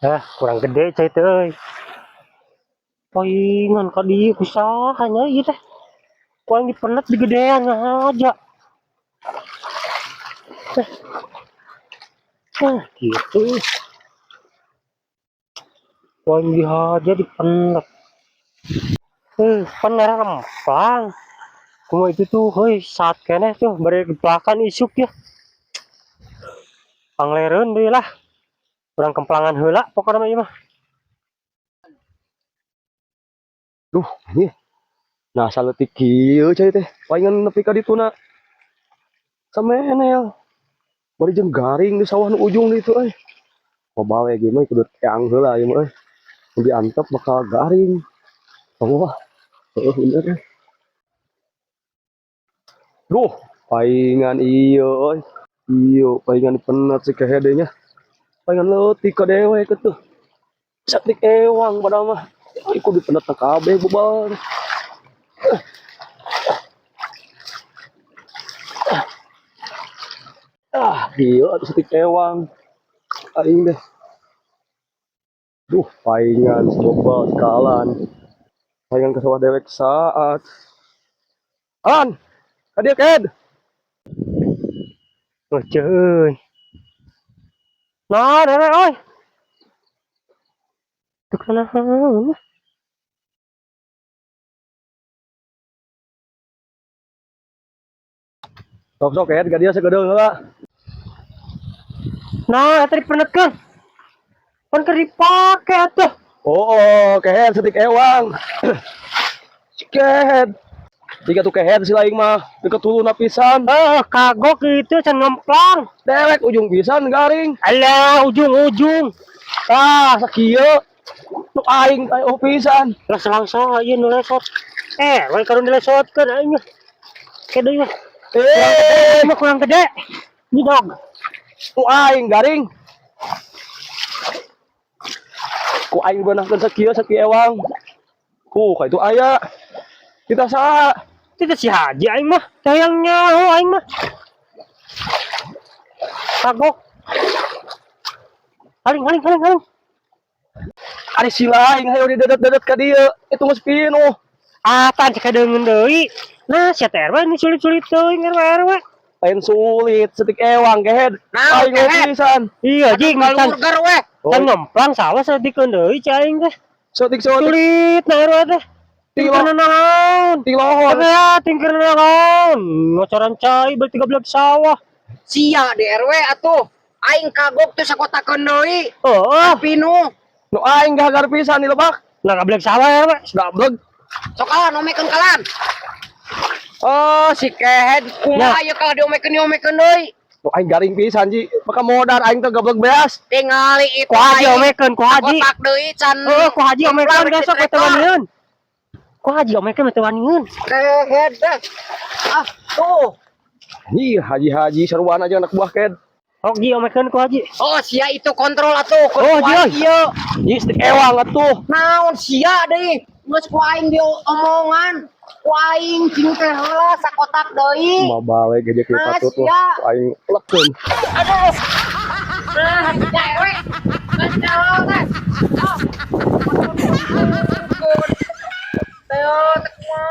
Ah, kurang gede cai teh euy. Paingan ka dieu ku saha nya ieu teh. Ku aing dipenet digedean ngahaja. Eh. Ah, gitu. Ku aing dihaja dipenet. Eh, pan remplang. Kumaha itu tuh, heuy, saat keneh tuh bari geplakan isuk ya. Panglereun deui lah. Urang kemplangan heula pokona mah ieu mah. Duh, ini. Nah, saleutik kieu cai teh. Palingan nepi ka dituna. Samenel. Bari jeung garing di sawah nu ujung ditu euy. Coba we ge mah kudu teang heula ieu mah euy. Mun diantep bakal garing. Tong wah. Heueuh bener euy. Duh, paingan ieu euy. Ieu paingan dipenet si kehede nya. Paingan leutik ka dewek tuh. Satik ewang padahal mah. Ai kudu dipenet na kabeh bubar. Ah, ieu atuh satik ewang. Aing deh. Duh, paingan sabobal sekalan. Paingan ke sawah dewek saat. An, ka dieu Ked. Ngece euy. Nah, dewek euy. Teu kunaon. Sok sok Ked, ka dieu sakedeung heula. Nah, eta dipenetkeun. Pan keur dipake atuh. Oh, kehed setik ewang. Si Kehed. Jika tuh kehed si laing mah deket huluna pisan. Eh, kagok itu can ngemplang. Dewek ujung pisan garing. Alah, ujung-ujung. Ah, sakieu. Nu aing teh oh pisan. Lah selangsa ieu nu lesot. Eh, we karun dilesotkeun aing mah. Ke deui mah. Eh, Mah kurang gede. Ini dog. nu aing garing. Ku aing beunahkeun sakieu sakieu ewang. Ku ka itu aya. Kita saha? Itu si Haji aing mah. Hayang nyaho aing mah. Kagok. Haling haling haling haling. Ari si laing hayo didedet-dedet ka dieu. Itu geus pinuh. Ah, pan cek deungeun deui. Nah, sia teh RW ini sulit-sulit teuing RW RW. Lain sulit setik ewang kehed. Nah, Aing oh kehed. pisan. Iya, jing can Kalurger weh. can ngemplang sawah sadikeun deui cai aing teh. Setik-setik Sulit nah RW teh. Tilo. Tingkerna naon? ti lohor. Tapi ya tingkerna naon? Ngocoran cai beli 13 sawah. Sia di RW atuh. Aing kagok tuh sakotakeun deui. Oh, Pinuh. Nu aing gagar pisan di lebak. nah gablek sawah ya, RW. Gablek. Sok kalah omekeun kalan. Oh, si kehed Nah. kumaha ieu kalah diomekeun diomekeun deui. Nu aing garing pisan ji. Maka modar aing teh gablek beas. Tingali itu Ku haji omekeun, ku haji. Kotak deui can. Oh, ku haji omekeun Ngemplang besok di teu traktor. waniun. Ku haji omekeun teu waniun. Kehed deh. Ah, tuh. Ih, haji-haji seruan aja anak buah ked. Oh, ji omekeun ku haji. Oh, sia itu kontrol atuh. Oh, ji, oi. Ieu. Ji setik ewang atuh. Naon sia deui. Geus ku aing diomongan. Ku aing cing teh heula sakotak deui. Ma balik gejek ieu Ah, patut mah. sia. Ku aing lekeun. Aduh. Nah, ya we. Geus naon teh. Ah. Teu, teu kumaha.